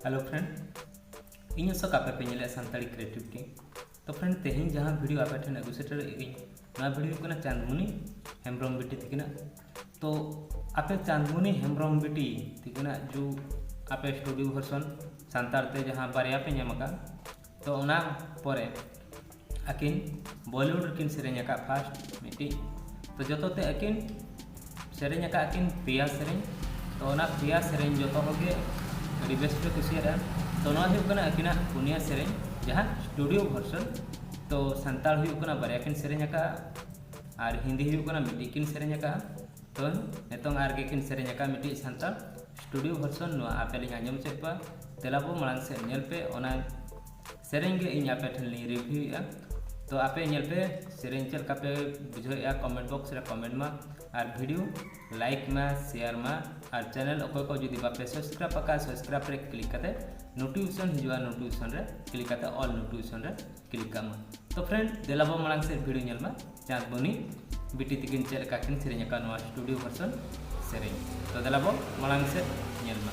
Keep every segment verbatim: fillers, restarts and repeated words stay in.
Hello friend, ᱤᱧ ᱟᱥᱚᱠ, ᱟᱯᱮ ᱯᱮ ᱧᱮᱞᱮᱫᱼᱟ ᱥᱟᱱᱛᱟᱲᱤ ᱠᱨᱤᱭᱮᱴᱤᱵᱷ ᱴᱤᱢ᱾ ᱛᱚ friend, ᱛᱮᱦᱮᱧ ᱡᱟᱦᱟᱸ ᱵᱷᱤᱰᱤᱭᱳ ᱟᱯᱮ ᱴᱷᱮᱱ ᱟᱹᱜᱩ ᱥᱮᱴᱮᱨᱮᱫ ᱟᱹᱧ, ᱱᱚᱣᱟ ᱵᱷᱤᱰᱤᱭᱳ ᱦᱩᱭᱩᱜ ᱠᱟᱱᱟ ᱪᱟᱸᱫᱽᱢᱩᱱᱤ ᱦᱮᱢᱵᱨᱚᱢ ᱵᱤᱴᱤ ᱛᱤᱠᱤᱱᱟᱜ᱾ ᱛᱚ ᱟᱯᱮ ᱪᱟᱸᱫᱽᱢᱩᱱᱤ ᱦᱮᱢᱵᱨᱚᱢ ᱵᱤᱴᱤ ᱛᱤᱠᱤᱱᱟᱜ ᱡᱩ ᱟᱯᱮ ᱥᱴᱩᱰᱤᱭᱳ ᱵᱷᱟᱨᱥᱚᱱ ᱥᱟᱱᱛᱟᱲ ᱛᱮ ᱡᱟᱦᱟᱸ ᱵᱟᱨᱭᱟ ᱯᱮ ᱧᱟᱢ ᱟᱠᱟᱫ, ᱛᱚ ᱚᱱᱟ ᱯᱚᱨᱮ ᱟᱹᱠᱤᱱ ᱵᱚᱞᱤᱣᱩᱰ ᱨᱮᱠᱤᱱ ᱥᱮᱨᱮᱧ ᱟᱠᱟᱫ ᱯᱷᱟᱥᱴ ᱢᱤᱫᱴᱤᱡ᱾ ᱛᱚ ᱡᱚᱛᱚ ᱛᱮ ᱟᱹᱠᱤᱱ ᱥᱮᱨᱮᱧ ᱟᱠᱟᱫ ᱟᱹᱠᱤᱱ ᱯᱮᱭᱟ ᱥᱮᱨᱮᱧ᱾ ᱛᱚ ᱚᱱᱟ ᱯᱮᱭᱟ ᱥᱮᱨᱮᱧ ᱡᱚᱛᱚ ᱦᱚᱲ ᱜᱮ ᱟᱹᱰᱤ ᱵᱮᱥ ᱯᱮ ᱠᱩᱥᱤᱭᱟᱫᱟ᱾ ᱛᱚ ᱱᱚᱣᱟ ᱦᱩᱭᱩᱜ ᱠᱟᱱᱟ ᱟᱹᱠᱤᱱᱟᱜ ᱯᱩᱱᱭᱟ ᱥᱮᱨᱮᱧ, ᱡᱟᱦᱟᱸ ᱥᱴᱩᱰᱤᱭᱳ ᱵᱷᱟᱨᱥᱚᱱ᱾ ᱛᱚ ᱥᱟᱱᱛᱟᱲ ᱦᱩᱭᱩᱜ ᱠᱟᱱᱟ ᱵᱟᱨᱭᱟ ᱠᱤᱱ ᱥᱮᱨᱮᱧ ᱟᱠᱟᱫᱼᱟ ᱟᱨ ᱦᱤᱱᱫᱤ ᱦᱩᱭᱩᱜ ᱠᱟᱱᱟ ᱢᱤᱫᱴᱤᱡ ᱠᱤᱱ ᱥᱮᱨᱮᱧ ᱟᱠᱟᱫᱼᱟ᱾ ᱛᱚ ᱱᱤᱛᱚᱝ ᱟᱨ ᱜᱮ ᱠᱤᱱ ᱥᱮᱨᱮᱧ ᱟᱠᱟᱫ ᱢᱤᱫᱴᱤᱡ ᱥᱟᱱᱛᱟᱲ ᱥᱴᱩᱰᱤᱭᱳ ᱵᱷᱟᱨᱥᱚᱱ, ᱱᱚᱣᱟ ᱟᱯᱮ ᱞᱤᱧ ᱟᱸᱡᱚᱢ ᱦᱚᱪᱚᱭᱮᱫ ᱠᱚᱣᱟ᱾ ᱫᱮᱞᱟ ᱵᱚ ᱢᱟᱲᱟᱝ ᱥᱮᱫ ᱧᱮᱞ ᱯᱮ, ᱚᱱᱟ ᱥᱮᱨᱮᱧ ᱜᱮ ᱤᱧ ᱟᱯᱮ ᱴᱷᱮᱱ ᱞᱤᱧ ᱨᱤᱵᱷᱤᱭᱩᱭᱮᱫᱼᱟ᱾ ᱛᱚ ᱟᱯᱮ ᱧᱮᱞ ᱯᱮ, ᱥᱮᱨᱮᱧ ᱪᱮᱫ ᱞᱮᱠᱟ ᱯᱮ ᱵᱩᱡᱷᱟᱹᱣᱮᱫᱼᱟ, ᱠᱚᱢᱮᱱᱴ ᱵᱚᱠᱥ ᱨᱮ ᱠᱚᱢᱮᱱᱴ ᱢᱟ, ᱟᱨ ᱵᱷᱤᱰᱤᱭᱳ ᱞᱟᱭᱤᱠ ᱢᱟ, ᱥᱮᱭᱟᱨ ᱢᱟ, ᱟᱨ ᱪᱮᱱᱮᱞ ᱚᱠᱚᱭ ᱠᱚ ᱡᱩᱫᱤ ᱵᱟᱯᱮ ᱥᱟᱵᱥᱠᱨᱟᱭᱤᱵ ᱟᱠᱟᱫᱼᱟ, ᱥᱟᱵᱥᱠᱨᱟᱭᱤᱵ ᱨᱮ ᱠᱞᱤᱠ ᱠᱟᱛᱮ ᱱᱳᱴᱤᱯᱷᱤᱠᱮᱥᱚᱱ ᱦᱤᱡᱩᱜᱼᱟ, ᱱᱳᱴᱤᱯᱷᱤᱠᱮᱥᱚᱱ ᱨᱮ ᱠᱞᱤᱠ ᱠᱟᱛᱮ ᱚᱞ ᱱᱳᱴᱤᱯᱷᱤᱠᱮᱥᱚᱱ ᱨᱮ ᱠᱞᱤᱠ ᱠᱟᱜ ᱢᱟ᱾ ᱛᱚ ᱯᱷᱨᱮᱱᱰ, ᱫᱮᱞᱟ ᱵᱚ ᱢᱟᱲᱟᱝ ᱥᱮᱫ ᱵᱷᱤᱰᱤᱭᱳ ᱧᱮᱞ ᱢᱟ, ᱪᱟᱸᱫᱽᱢᱩᱱᱤ ᱵᱤᱴᱤ ᱛᱤᱠᱤᱱ ᱪᱮᱫ ᱞᱮᱠᱟ ᱠᱤᱱ ᱥᱮᱨᱮᱧ ᱟᱠᱟᱫ ᱱᱚᱣᱟ ᱥᱴᱩᱰᱤᱭᱳ ᱵᱷᱟᱨᱥᱚᱱ ᱥᱮᱨᱮᱧ᱾ ᱛᱚ ᱫᱮᱞᱟ ᱵᱚ ᱢᱟᱲᱟᱝ ᱥᱮᱫ ᱧᱮᱞ ᱢᱟ᱾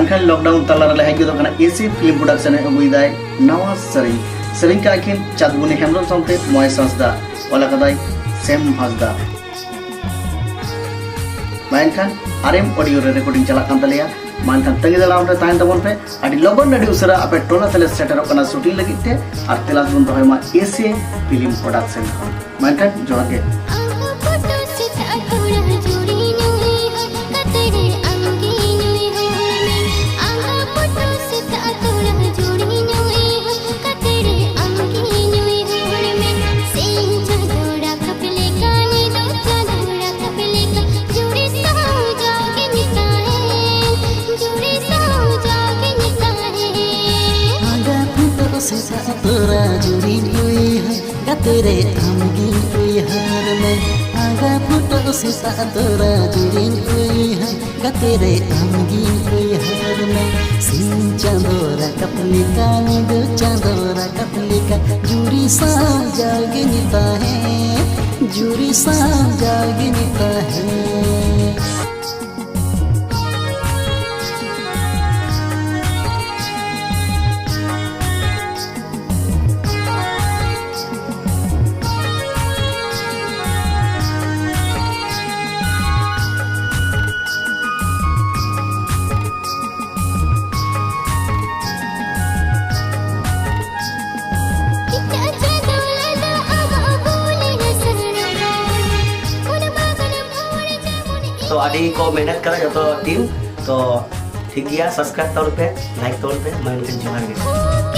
ᱮᱱᱠᱷᱟᱱ ᱞᱚᱠᱰᱟᱣᱩᱱ ᱛᱟᱞᱟ ᱨᱮᱞᱮ ᱦᱮᱡ ᱜᱚᱫᱚᱜ ᱠᱟᱱᱟ ᱮᱥᱤ ᱯᱷᱤᱞᱢ ᱯᱨᱚᱰᱟᱠᱥᱚᱱ ᱮ ᱟᱹᱜᱩᱭᱮᱫᱟᱭ ᱱᱟᱣᱟ ᱥᱮᱨᱮᱧ᱾ ᱥᱮᱨᱮᱧ ᱠᱟᱜ ᱟᱹᱠᱤᱱ ᱪᱟᱸᱫᱽᱢᱩᱱᱤ ᱦᱮᱢᱵᱨᱚᱢ ᱥᱟᱶᱛᱮ ᱢᱚᱦᱮᱥ ᱦᱟᱸᱥᱫᱟ, ᱚᱞ ᱟᱠᱟᱫᱟᱭ ᱥᱮᱢ ᱦᱟᱸᱥᱫᱟ᱾ ᱢᱟ ᱮᱱᱠᱷᱟᱱ ᱟᱨ ᱮᱢ ᱚᱰᱤᱭᱳ ᱨᱮ ᱨᱮᱠᱚᱨᱰᱤᱝ ᱪᱟᱞᱟᱜ ᱠᱟᱱ ᱛᱟᱞᱮᱭᱟ᱾ ᱢᱟ ᱮᱱᱠᱷᱟᱱ ᱛᱟᱺᱜᱤ ᱛᱟᱲᱟᱢ ᱨᱮ ᱛᱟᱦᱮᱱ ᱛᱟᱵᱚᱱ ᱯᱮ, ᱟᱹᱰᱤ ᱞᱚᱜᱚᱱ ᱟᱹᱰᱤ ᱩᱥᱟᱹᱨᱟ ᱟᱯᱮ ᱴᱚᱞᱟ ᱛᱮᱞᱮ ᱥᱮᱴᱮᱨᱚᱜ ᱠᱟᱱᱟ ᱥᱩᱴᱤᱝ ᱞᱟᱹᱜᱤᱫ ᱛᱮ, ᱟᱨ ᱛᱮᱞᱟ ᱵᱚᱱ ᱫᱚᱦᱚᱭ ᱢᱟ ᱮᱥᱤ ᱯᱷᱤᱞᱢ ᱯᱨᱚᱰᱟᱠᱥᱚᱱ ᱠᱷᱚᱱ᱾ ᱢᱟ ᱮᱱᱠᱷᱟᱱ ᱡᱚᱦᱟᱨ ᱜᱮ᱾ ᱥᱮᱛᱟᱜ ᱛᱚᱨᱟ ᱡᱩᱨᱤᱧ ᱩᱭᱦᱟᱹᱨ, ᱜᱟᱛᱮ ᱨᱮ ᱟᱢᱜᱤᱧ ᱩᱭᱦᱟᱹᱨ ᱢᱮ᱾ ᱟᱸᱜᱟ ᱯᱷᱩᱴᱟᱹᱣ ᱥᱮᱛᱟᱜ ᱛᱚᱨᱟ ᱡᱩᱨᱤᱧ ᱩᱭᱦᱟᱹᱨ, ᱜᱟᱛᱮ ᱨᱮ ᱟᱢᱜᱤᱧ ᱩᱭᱦᱟᱹᱨ ᱢᱮ᱾ ᱥᱤᱧ ᱪᱟᱸᱫᱚ ᱨᱟᱠᱟᱵ ᱞᱮᱠᱟ, ᱧᱤᱫᱟᱹ ᱪᱟᱸᱫᱚ ᱨᱟᱠᱟᱵ ᱞᱮᱠᱟ, ᱡᱩᱨᱤ ᱥᱟᱶ ᱡᱟᱣᱜᱮᱧ ᱛᱟᱦᱮᱸ, ᱡᱩᱨᱤ ᱥᱟᱶ ᱡᱟᱣᱜᱮᱧ ᱛᱟᱦᱮᱸ᱾ ᱛᱚ ᱟᱹᱰᱤ ᱠᱚ ᱢᱮᱦᱱᱚᱛ ᱠᱟᱫᱟ ᱡᱚᱛᱚ ᱴᱤᱢ᱾ ᱛᱚ ᱴᱷᱤᱠ ᱜᱮᱭᱟ, ᱥᱟᱵᱥᱠᱨᱟᱭᱤᱵ ᱛᱟᱵᱚᱱ ᱯᱮ, ᱞᱟᱭᱤᱠ ᱛᱟᱵᱚᱱ ᱯᱮ, ᱢᱟ ᱮᱱᱠᱷᱟᱱ ᱡᱚᱦᱟᱨ ᱜᱮ᱾